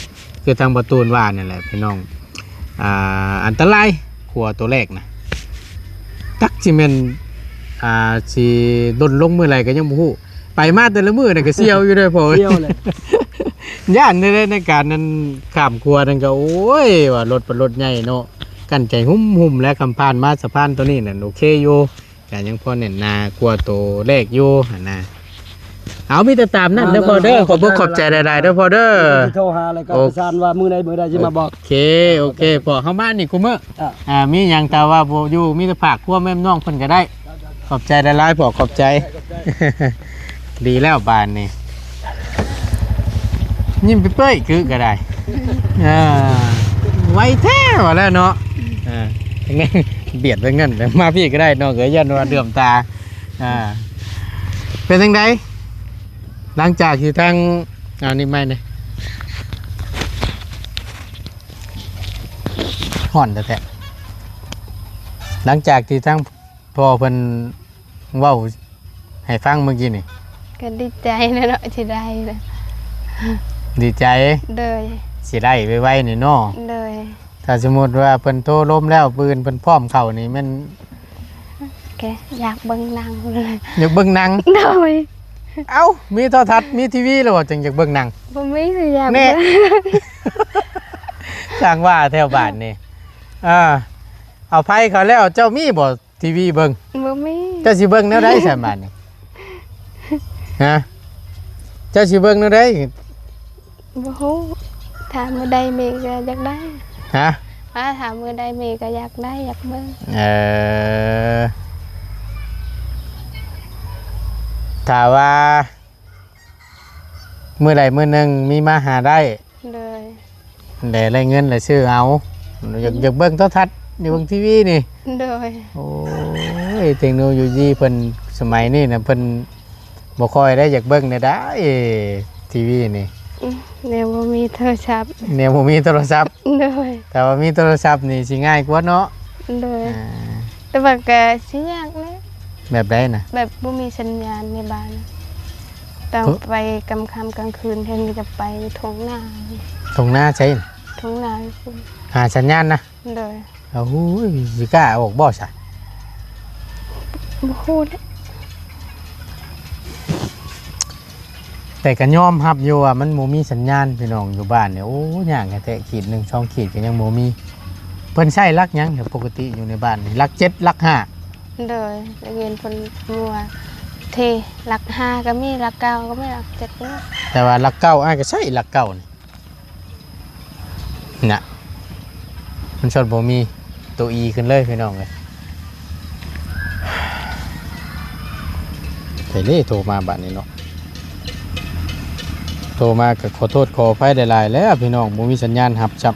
ຄືທາງປະຕູນວ່ານັ້ນແຫຼະພີ່ນ້ອງ. ອ່າ ອັນຕະລາຍ ຂົວໂຕແລກນະ ຈັກຊິແມ່ນ ອ່າ ຊິຫຼົ່ນລົງມື້ໃດກໍຍັງບໍ່ຮູ້. ໄປມາແຕ່ລະມື້ນັ້ນກໍສ່ຽວຢູ່ເດ້ພໍ່ເອີຍ ສ່ຽວແຫຼະ ຢ້ານເດ້ໃນການນັ້ນ ຂ້າມຂົວນັ້ນກໍ ໂອ້ຍ ວ່າລົດ ລົດໃຫຍ່ເນາະ ກັ້ນໃຈຫຸ້ມໆ ແລະ ຄຳຜ່ານມາສະພານໂຕນີ້ນັ້ນໂອເຄຢູ່ ກະຍັງພໍແໜ້ນໜາກວ່າໂຕແລກຢູ່ຫັ້ນນະ. ເອົາ ມີແຕ່ຕາມນັ້ນເດີພໍ່ເດີ ຂອບອົກຂອບໃຈຫຼາຍໆເດີພໍ່ເດີ. ຊິໂທຫາແລ້ວກໍປະສານວ່າມື້ໃດ ມື້ໃດຊິມາບອກ. ໂອເຄ ໂອເຄ ພໍ່ ເຮົາມານີ້ຄູ່ມື້ ອ່າ ອ່າ ມີຫຍັງ ແຕ່ວ່າບໍ່ຢູ່ ມີແຕ່ຝາກຄວາມແມ່ນນ້ອງເພິ່ນກໍໄດ້. ຂອບໃຈຫຼາຍໆພໍ່ ຂອບໃຈ. ດີແລ້ວບາດນີ້ ຍິ້ມເປີ້ຍໆ ຄືກໍໄດ້ ອ່າ ໄວແທ້ວ່າແລ້ວເນາະ. ອ່າ ບຽດໄປເງິນ ມາພີ້ກໍໄດ້ນ້ອງເອີຍ ຢ້ານວ່າເຫຼືອມຕາ. ອ່າ ເປັນຈັ່ງໃດ ຫຼັງຈາກທີ່ທາງ ເອົານີ້ໄມ້ນີ້ ຮ້ອນແທ້ໆ ຫຼັງຈາກທີ່ທາງ ພໍ່ເພິ່ນເວົ້າໃຫ້ຟັງມື້ກີ້ນີ້ ກໍດີໃຈແຫຼະເນາະ ຊິໄດ້ແຫຼະ. ດີໃຈ ໂດຍ ຊິໄດ້ໄວໆນີ້ເນາະ. ໂດຍ ຖ້າສົມມຸດວ່າເພິ່ນໂທລົມແລ້ວ ມື້ອື່ນເພິ່ນພ້ອມເຂົ້ານີ້ແມ່ນ ແກຢາກເບິ່ງໜັງເລີຍ ຢາກເບິ່ງໜັງ. ໂດຍ ເອົ້າ ມີໂທລະທັດ ມີທີວີແລ້ວບໍ່ ຈຶ່ງຢາກເບິ່ງໜັງ? ບໍ່ມີ ຢາກເບິ່ງ. ຊ່າງວ່າແຖວບ້ານນີ້ ອ່າ ເອົາໄຟເຂົ້າແລ້ວ ເຈົ້າມີບໍ່ ທີວີເບິ່ງ? ບໍ່ມີ. ເຈົ້າຊິເບິ່ງແນວໃດຊັ້ນບາດນີ້? ຮະ? ເຈົ້າຊິເບິ່ງແນວໃດ? ບໍ່ຮູ້. ຖ້າມື້ໃດແມ່ກໍຢາກໄດ້. ຮະ? ຖ້າມື້ໃດແມ່ກໍຢາກໄດ້ ຢາກເບິ່ງ. ເອີ ຖ້າວ່າ ມື້ໃດມື້ໜຶ່ງມີມາຫາໄດ້ ໂດຍ ແລະໄດ້ເງິນແລ້ວຊື້ເອົາ. ຢາກ ຢາກເບິ່ງໂທລະທັດ ຢາກເບິ່ງທີວີນີ້. ໂດຍ ໂອ້ຍ ເຕັກໂນໂລຢີເພິ່ນສະໄໝນີ້ນະ ເພິ່ນບໍ່ຄ່ອຍໄດ້ຢາກເບິ່ງແນວໃດ ທີວີນີ້. ອືມ ແນວບໍ່ມີໂທລະສັບ ແນວບໍ່ມີໂທລະສັບ. ໂດຍ ຖ້າວ່າມີໂທລະສັບນີ້ຊິງ່າຍກວ່າເນາະ. ໂດຍ ອ່າ ແຕ່ວ່າກໍຊິຍາກແຫຼະ. ແບບໃດນະ? ແບບບໍ່ມີສັນຍານໃນບ້ານ ຕ້ອງ ເອີ ໄປກາງຄ່ຳກາງຄືນ ເຫັນມີແຕ່ໄປທົ່ງນາ. ທົ່ງນາໃສ? ທົ່ງນາ ຫາສັນຍານນະ. ໂດຍ ໂອ້ຍ ຊິກ້າອອກບໍ່ຊະ? ບໍ່ຮູ້ແຫຼະ. ແຕ່ກໍຍອມຮັບຢູ່ວ່າມັນບໍ່ມີສັນຍານພີ່ນ້ອງ ຢູ່ບ້ານນີ້. ໂອ້ ຍາກແທ້ໆ ຂີດໜຶ່ງສອງຂີດກໍຍັງບໍ່ມີ. ເພິ່ນໃຊ້ຫຼັກຫຍັງປົກກະຕິຢູ່ໃນບ້ານນີ້? ຫຼັກເຈັດ ຫຼັກຫ້າ? ໂດຍ ໄດ້ຍິນເພິ່ນເວົ້າວ່າ ເທ ຫຼັກຫ້າກໍມີ ຫຼັກເກົ້າກໍມີ ຫຼັກເຈັດກໍມີ. ແຕ່ວ່າຫຼັກເກົ້າ ອ້າຍກໍໃຊ້ຫຼັກເກົ້ານີ້. ນະ ມັນຊົດບໍ່ມີໂຕອີຂຶ້ນເລີຍພີ່ນ້ອງເອີຍ. ໄປເລີຍ ໂທມາບາດນີ້ເນາະ ໂທມາກໍຂໍໂທດຂໍອະໄພຫຼາຍໆແລ້ວພີ່ນ້ອງ ບໍ່ມີສັນຍານຮັບຊ້ຳ.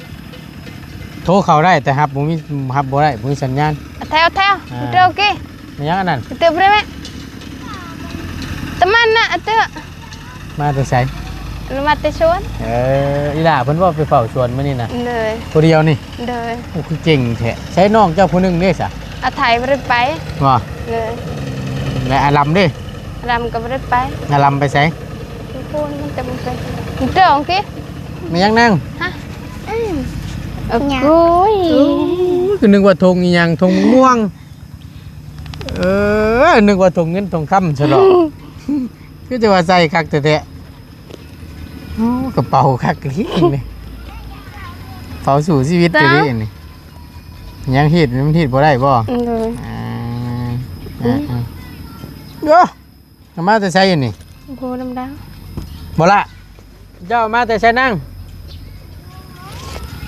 ໂທເຂົ້າໄດ້ແຕ່ຮັບບໍ່ມີ ຮັບບໍ່ໄດ້ ບໍ່ມີສັນຍານ. ແຖວ ແຖວ ອ່າ ເດີກີ້ ແມ່ນຫຍັງອັນນັ້ນ? ເຕີບໄດ້ໄໝ? ຕະມັນນະ ເຕີ ມາແຕ່ໃສ? ມາແຕ່ສວນ. ເອີ ອີຫຼ້າເພິ່ນບໍ່ໄປເຝົ້າສວນມື້ນີ້ນະ? ໂດຍ ຜູ້ດຽວນີ້? ໂດຍ. ໂອ້ ຄືເກັ່ງແທ້. ໃຊ້ນ້ອງເຈົ້າຜູ້ໜຶ່ງເດ້ສະ? ອາໄທບໍ່ໄດ້ໄປ. ບໍ່? ໂດຍ. ແລະອາລຳເດ້? ອາລຳກໍບໍ່ໄດ້ໄປ. ອາລຳໄປໃສ? ຜູ້ນັ້ນຈະບໍ່ໄປ. ເຕີ ໂອເຄ. ແມ່ນຫຍັງນາງ? ຮະ? ອືມ. ໂອ້ຍ ຄືນຶກວ່າຖົງອີຫຍັງ ຖົງມ່ວງ. ເອີ ນຶກວ່າຖົງເງິນຖົງຄຳຊະດອກ. ຄືຈະວ່າໃສ່ຄັກແທ້ໆ. ໂອ້ ກະເປົາຄັກອີ່ຫຼີນີ້ ເປົາສູ້ຊີວິດອີ່ຫຼີນີ້. ຍັງຮີດ ມັນຮີດບໍ່ໄດ້ບໍ່? ໂດຍ. ອ່າ ອ່າ ອ່າ ໂອ້ ເອົາມາແຕ່ໃສອັນນີ້? ບໍ່ນຳດາວ. ບໍ່ລະ ເຈົ້າເອົາມາແຕ່ໃສນາງ?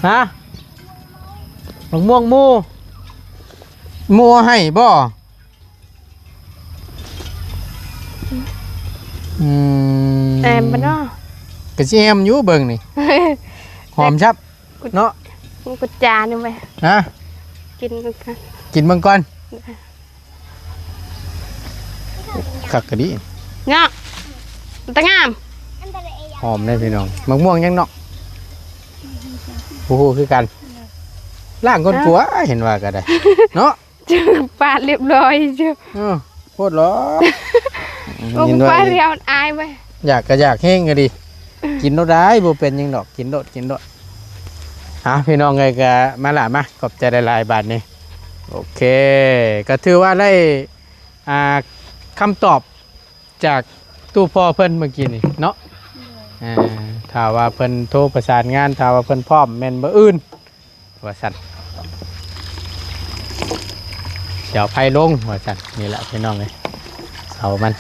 ຮະ? ໝາກມ່ວງໝູ່ ໝູ່ເອົາໃຫ້ບໍ່? ອືມ ແອມບໍ່ເນາະ? ກະຊິແອມຢູ່ເບິ່ງນີ້ ຫອມຊັບເນາະ. ກູຈານໄປ ຮະ? ກິນເບິ່ງກ່ອນ ກິນເບິ່ງກ່ອນ. ຄັກກະດີເນາະ ຕະງາມ ຫອມເດ້ພີ່ນ້ອງ. ໝາກມ່ວງຫຍັງເນາະ? ບໍ່ຮູ້ຄືກັນ ລ້າງກ່ອນກວ່າ ເຫັນວ່າກະໄດ້ເນາະ. ປາດລຽບລ້ອຍຢູ່. ເອີ ໂພດຫຼໍ ເຫັນວ່າປາດລຽວອາຍເວີຍ. ຢາກກະຢາກແຮງກະດີ ກິນໂລດໄດ້ ບໍ່ເປັນຫຍັງດອກ ກິນໂລດ ກິນໂລດ. ອ່າ ພີ່ນ້ອງເອີຍ ກະມາລະມາ ຂອບໃຈຫຼາຍໆ ບາດນີ້. ໂອເຄ ກະຖືວ່າໄດ້ ອ່າ ຄຳຕອບ ຈາກຕູ້ພໍ່ເພິ່ນເມື່ອກີ້ນີ້ເນາະ. ໂດຍ ອ່າ ຖ້າວ່າເພິ່ນໂທປະສານງານ ຖ້າວ່າເພິ່ນພ້ອມແມ່ນມື້ອື່ນວ່າຊັ້ນ ຊິເອົາໄຟລົງວ່າຊັ້ນ. ນີ້ແຫຼະພີ່ນ້ອງເອີຍ ເສົາມັນ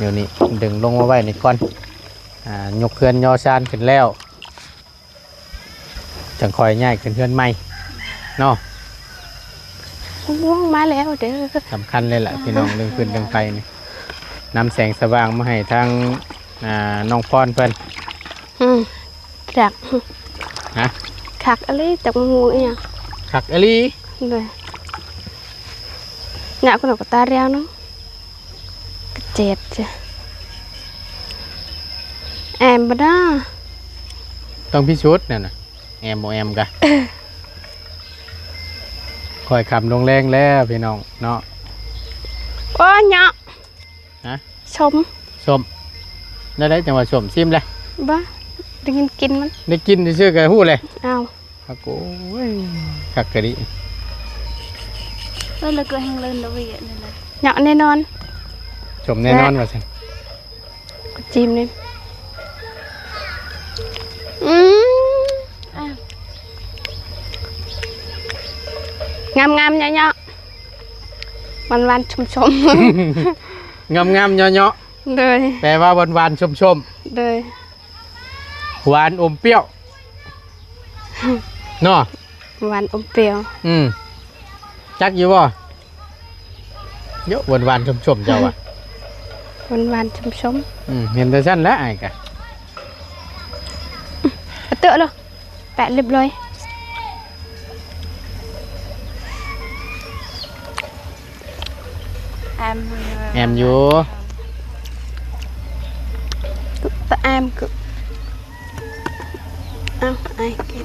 ຢູ່ນີ້ ດຶງລົງມາໄວ້ນີ້ກ່ອນ. ອ່າ ຍົກເຮືອນຍໍຊານຂຶ້ນແລ້ວ ຈັ່ງຄ່ອຍຍ້າຍຂຶ້ນເຮືອນໃໝ່ເນາະ. ງ່ວງມາແລ້ວເດີ ສຳຄັນເລີຍລະພີ່ນ້ອງ ເລື່ອງຟືນເລື່ອງໄຟນີ້ ນຳແສງສະຫວ່າງມາໃຫ້ທາງ ອ່າ ນ້ອງພອນເພິ່ນ. ອືມ ຄັກ ຮະ ຄັກອີ່ຫຼີ ຈັກໝູ່ອີ່ຫຍັງ ຄັກອີ່ຫຼີ. ໂດຍ ຍາກກວ່ານອກກະຕາແລ້ວເນາະ ກະເຈັບຈ້ະ ແອມບໍ່ນາ? ຕ້ອງພິສູດນັ້ນນະ ແອມບໍ່ແອມກະ ຄ່ອຍຄ່ຳລົງແລງແລ້ວພີ່ນ້ອງເນາະ. ໂອ້ຍ ເນາະ ຮະ ສົ້ມ ສົ້ມ ແນວໃດຈັ່ງວ່າສົ້ມ ຊີມແລະ? ບໍ່ ໄດ້ຍິນກິ່ນມັນ ໄດ້ກິ່ນຊື່ໆ ກະຮູ້ແລະ. ອ້າວ ຄັກ ໂອ້ຍ ຄັກກະດີ ເອີ ແລ້ວກະແຮງເລີນລະວຽດນີ້ແຫຼະ ເນາະ ແນ່ນອນ ສົ້ມແນ່ນອນວ່າຊັ້ນ. ກະຈິ້ມນີ້ ອືມ ອ່ະ ງາມໆ ເຍາະໆ ຫວານໆ ຊົມໆ ງາມໆ ເຍາະໆ. ໂດຍ ແປວ່າຫວານໆ ຊົມໆ. ໂດຍ ຫວານອົມປ່ຽວເນາະ ຫວານອົມປ່ຽວ. ອືມ ຈັກຢູ່ບໍ່? ໂຍ ຫວານໆ ຊົມໆ ເຈົ້າວ່າ ຫວານໆ ຊົມໆ. ອືມ ເຫັນແຕ່ຊັ້ນແຫຼະ ອ້າຍກະ ອືມ ເອົາເຕີະໂລດ ແປະລຽບລ້ອຍ. ແອມຢູ່ ແອມຢູ່ ຕະແອມກະ ເອົາ ອ້າຍກິນ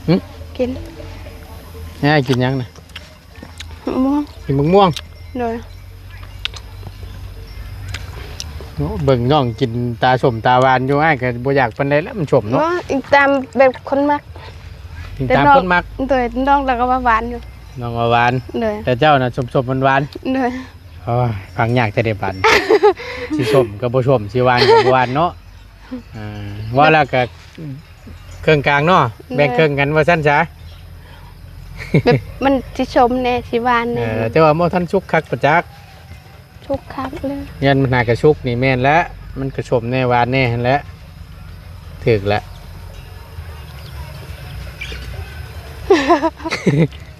ຫຶ? ກິນ ອ້າຍກິນຫຍັງນະ? ໝາກມ່ວງ ກິນໝາກມ່ວງ. ໂດຍ ໂອ້ ເບິ່ງນ້ອງກິນຕາສົ້ມຕາຫວານຢູ່ ອ້າຍກະບໍ່ຢາກປານໃດແລ້ວ ມັນສົ້ມເນາະ. ບໍ່ ອີງຕາມແບບຄົນມັກ ອີງຕາມຄົນມັກ. ໂດຍ ນ້ອງລະກະວ່າຫວານຢູ່ ນ້ອງວ່າຫວານ. ໂດຍ ແຕ່ເຈົ້ານະສົ້ມໆ ຫວານໆ. ໂດຍ ໂອ້ຍ ຟັງຍາກແທ້ເດບາດນີ້ ຊິສົ້ມກະບໍ່ສົ້ມ ຊິຫວານກະບໍ່ຫວານເນາະ. ອ່າ ເວົ້າແລ້ວກະເຄິ່ງກາງເນາະ. ໂດຍ ແບ່ງເຄິ່ງກັນວ່າຊັ້ນຊະ ແບບມັນຊິສົ້ມແດ່ ຊິຫວານແດ່. ເອີ ແຕ່ວ່າບໍ່ທັນສຸກຄັກປະຈັກ ສຸກຄັກເລີຍ. ຍານມັນຫາກະສຸກນີ້ແມ່ນແຫຼະ ມັນກະສົ້ມແດ່ຫວານແດ່ຫັ້ນແຫຼະ ຖືກແຫຼະ.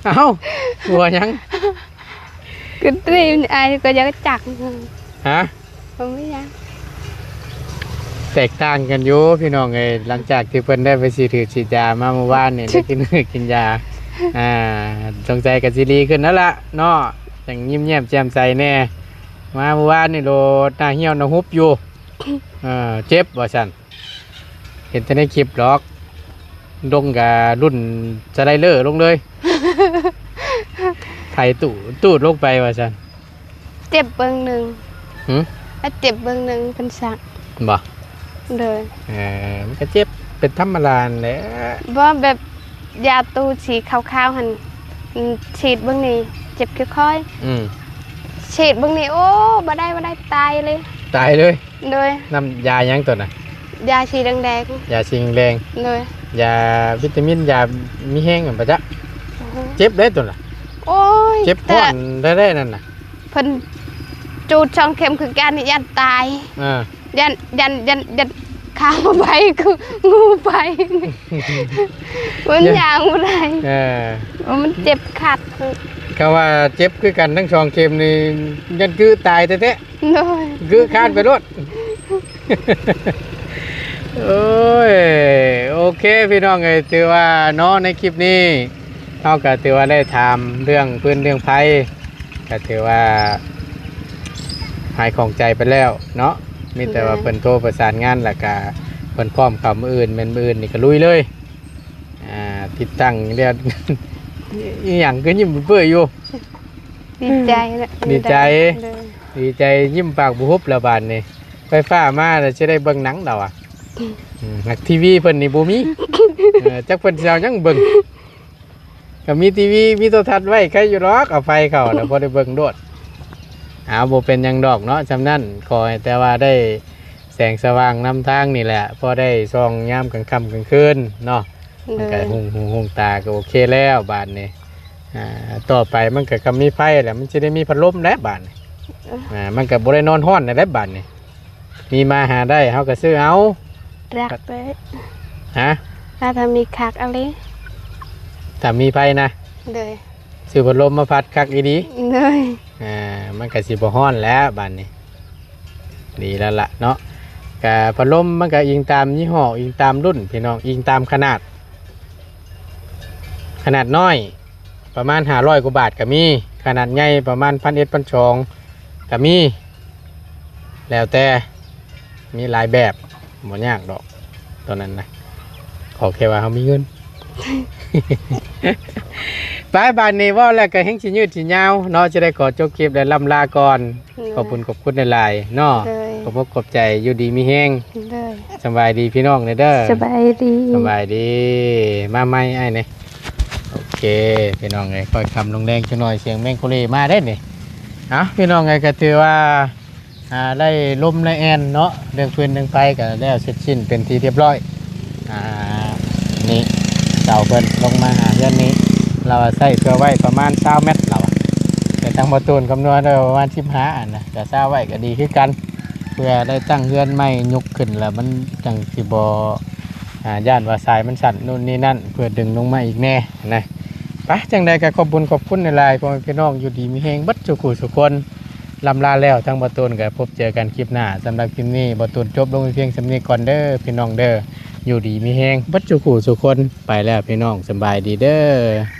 ເອົ້າ ຫົວຫຍັງ? ກະຕີ ອ້າຍກະຢາກຈັກ ຮະ? ບໍ່ມີຫຍັງ ແຕກຕ່າງກັນຢູ່ພີ່ນ້ອງເອີຍ. ຫຼັງຈາກທີ່ເພິ່ນໄດ້ໄປສີດຖືດສີດຢາມາມື້ວານນີ້ ໄດ້ກິນ ກິນຢາ ອ່າ ສົງໄສກະຊິດີຂຶ້ນແລ້ວລະເນາະ ຈັ່ງຍິ້ມແຍ້ມແຈ່ມໃສແດ່. ມາມື້ວານນີ້ໂລດໜ້າຫ່ຽວໜ້າຫຸບຢູ່ ເອີ ເຈັບວ່າຊັ້ນ. ເຫັນແຕ່ໃນຄລິບດອກ ລົງກະລຸ້ນສະໄລເລີລົງເລີຍ ໄຖຕູດຕູດລົງໄປວ່າຊັ້ນ. ເຈັບເບິ່ງໜຶ່ງ ຫຶ? ເຈັບເບິ່ງໜຶ່ງເພິ່ນສັກ ບໍ່? ໂດຍ ເອີ ມັນກະເຈັບເປັນທຳມະດາຫັ້ນແຫຼະ. ບໍ່ ແບບຢາຕູສີຂາວໆຫັ້ນ ສີດເບິ່ງນີ້ເຈັບຄ່ອຍໆ. ອືມ ສີດເບິ່ງນີ້ ໂອ້ ບໍ່ໄດ້ ບໍ່ໄດ້ ຕາຍເລີຍ ຕາຍເລີຍ. ໂດຍ ນ້ຳຢາຫຍັງໂຕນະ? ຢາສີແດງໆ ຢາສີແດງໆ. ໂດຍ ຢາວິຕາມິນ ຢາມີແຮງຫັ້ນປະຈັກ. ໂອ້ໂຫ ເຈັບເດ້ໂຕນະ ໂອ້ຍ ເຈັບຮ້ອນແທ້ໆນັ້ນນະ. ເພິ່ນຈູດສອງເຂັມຄືກັນ ຢ້ານຕາຍ ເອີ ຢ້ານ ຢ້ານ ຢ້ານ ຢ້ານຂ້າມໄປຄືງູໄປ ມັນຍ່າງບໍ່ໄດ້. ເອີ ມັນເຈັບຄັກ ຄຳວ່າເຈັບຄືກັນທັງສອງເຂັມນີ້ ຢ້ານກື້ຕາຍແທ້ໆ. ໂດຍ ຄືຄານໄປໂລດ. ໂອ້ຍ ໂອເຄພີ່ນ້ອງເອີຍ ຖືວ່າເນາະ ໃນຄລິບນີ້ເຮົາກະຖືວ່າໄດ້ຖາມເລື່ອງຟືນເລື່ອງໄຟ ກະຖືວ່າຫາຍຂ້ອງໃຈໄປແລ້ວເນາະ. ມີແຕ່ວ່າ ໂດຍ ເພິ່ນໂທປະສານງານ ແລ້ວກະເພິ່ນພ້ອມເຂົ້າມື້ອື່ນ ແມ່ນມື້ອື່ນນີ້ກະລຸຍເລີຍ. ອ່າ ຕິດຕັ້ງແລ້ວ ອີ່ຫຍັງຄືຍິ້ມເປີ້ຍຢູ່? ດີໃຈແຫຼະ ດີໃຈ ໂດຍ ດີໃຈ ຍິ້ມປາກບໍ່ຫຸບແລ້ວບາດນີ້ ໄຟຟ້າມາແລ້ວຊິໄດ້ເບິ່ງໜັງລາວອະ. ອືມ ຮັກທີວີເພິ່ນນີ້ບໍ່ມີ ເອີ ຈັກເພິ່ນຊິເອົາຫຍັງເບິ່ງ. ກໍມີທີວີ ມີໂທລະທັດໄວ້ ໃຄຢູ່ດອກ ເອົາໄຟເຂົ້າແລ້ວພໍໄດ້ເບິ່ງໂລດ. ເອົາ ບໍ່ເປັນຫຍັງດອກເນາະ ຊ່ຳນັ້ນ ຂໍໃຫ້ແຕ່ວ່າໄດ້ແສງສະຫວ່າງນຳທາງນີ້ແຫຼະ ພໍໄດ້ສ່ອງຍາມກາງຄ່ຳກາງຄືນເນາະ. ໂດຍ ມັນກໍຮຸ່ງຫູຮຸ່ງຕາ ກໍໂອເຄແລ້ວບາດນີ້. ອ່າ ຕໍ່ໄປມັນກໍ ກໍມີໄຟແລ້ວ ມັນຊິໄດ້ມີພັດລົມແລ້ວບາດນີ້. ເອີ ອ່າ ມັນກໍບໍ່ໄດ້ນອນຮ້ອນແລ້ວບາດນີ້. ມີມາຫາໄດ້ ເຮົາກໍຊື້ເອົາ ຄັກເລີຍ ຮະ? ຖ້າ ຖ້າມີຄັກອີ່ຫຼີ ຖ້າມີໄຟນະ ໂດຍ ຊື້ພັດລົມມາພັດຄັກອີ່ຫຼີ ໂດຍ ອ່າ ມັນກໍຊິບໍ່ຮ້ອນແລ້ວບາດນີ້. ດີແລ້ວລະເນາະ ກະພັດລົມມັນກະອີງຕາມຍີ່ຫໍ້ ອີງຕາມລຸ້ນພີ່ນ້ອງ ອີງຕາມຂະໜາດ ຂະໜາດນ້ອຍປະມານຫ້າຮ້ອຍກວ່າບາດກະມີ ຂະໜາດໃຫຍ່ປະມານພັນເອັດ ພັນສອງກະມີ ແລ້ວແຕ່ ມີຫຼາຍແບບ ບໍ່ຍາກດອກ ຕອນນັ້ນນະ ຂໍແຄ່ວ່າເຮົາມີເງິນ. ໄປ ບາດນີ້ເວົ້າແລ້ວກໍແຮ່ງຊິຍືດຊິຍາວເນາະ ຈະໄດ້ຂໍຈົບຄລິບ ແລະ ລ່ຳລາກ່ອນ. ໂດຍ ຂອບຄຸນຂອບຄຸນຫຼາຍໆເນາະ. ໂດຍ ຂອບອົກຂອບໃຈ ຢູ່ດີມີແຮງ. ໂດຍ ສະບາຍດີພີ່ນ້ອງເດີ. ສະບາຍດີ ສະບາຍດີ. ມາໃໝ່ອ້າຍນີ້. ໂອເຄ ພີ່ນ້ອງເອີຍ ຄ່ອຍຄ່ຳລົງແລງຈັກໜ່ອຍ ສຽງແມງໂກເລມາເດ້ນີ້. ເອົ້າ ພີ່ນ້ອງເອີຍ ກໍຖືວ່າ ອ່າ ໄດ້ລົມໄດ້ແອ່ນເນາະ ເລື່ອງຟືນເລື່ອງໄຟກໍແລ້ວເສັດສິ້ນເປັນທີ່ຮຽບຮ້ອຍ. ອ່າ ນີ້ເສົາເພິ່ນລົງມາຫາເຮືອນນີ້ ລາວວ່າໃຊ້ເພື່ອໄວ້ປະມານຊາວແມັດ ລາວວ່າ ແຕ່ທາງບໍ່ຕູນຄຳນວນໄດ້ປະມານສິບຫ້າອັນນະ ກໍຊາວໄວ້ກໍດີຄືກັນ ເພື່ອໄດ້ຕັ້ງເຮືອນໃໝ່ ຍົກຂຶ້ນແລ້ວມັນຈັ່ງຊິບໍ່ ອ່າ ຢ້ານວ່າສາຍມັນສັ້ນ ໂນ່ນນີ້ນັ້ນ ເພື່ອດຶງລົງມາອີກແດ່ນະ. ໄປ ຈັ່ງໃດກໍຂອບບຸນຂອບຄຸນຫຼາຍໆ ພໍ່ແມ່ພີ່ນ້ອງ ຢູ່ດີມີແຮງເບິດສູ່ຜູ້ສູ່ຄົນ. ລ່ຳລາແລ້ວ ທາງບໍ່ຕູນກໍພົບເຈີກັນຄລິບໜ້າ. ສຳລັບຄລິບນີ້ ບໍ່ຕູນຈົບລົງໄປພຽງສ່ຳນີ້ກ່ອນເດີ ພີ່ນ້ອງເດີ. ຢູ່ດີມີແຮງເບິດສູ່ຜູ້ສູ່ຄົນ. ໄປແລ້ວພີ່ນ້ອງ ສະບາຍດີເດີ.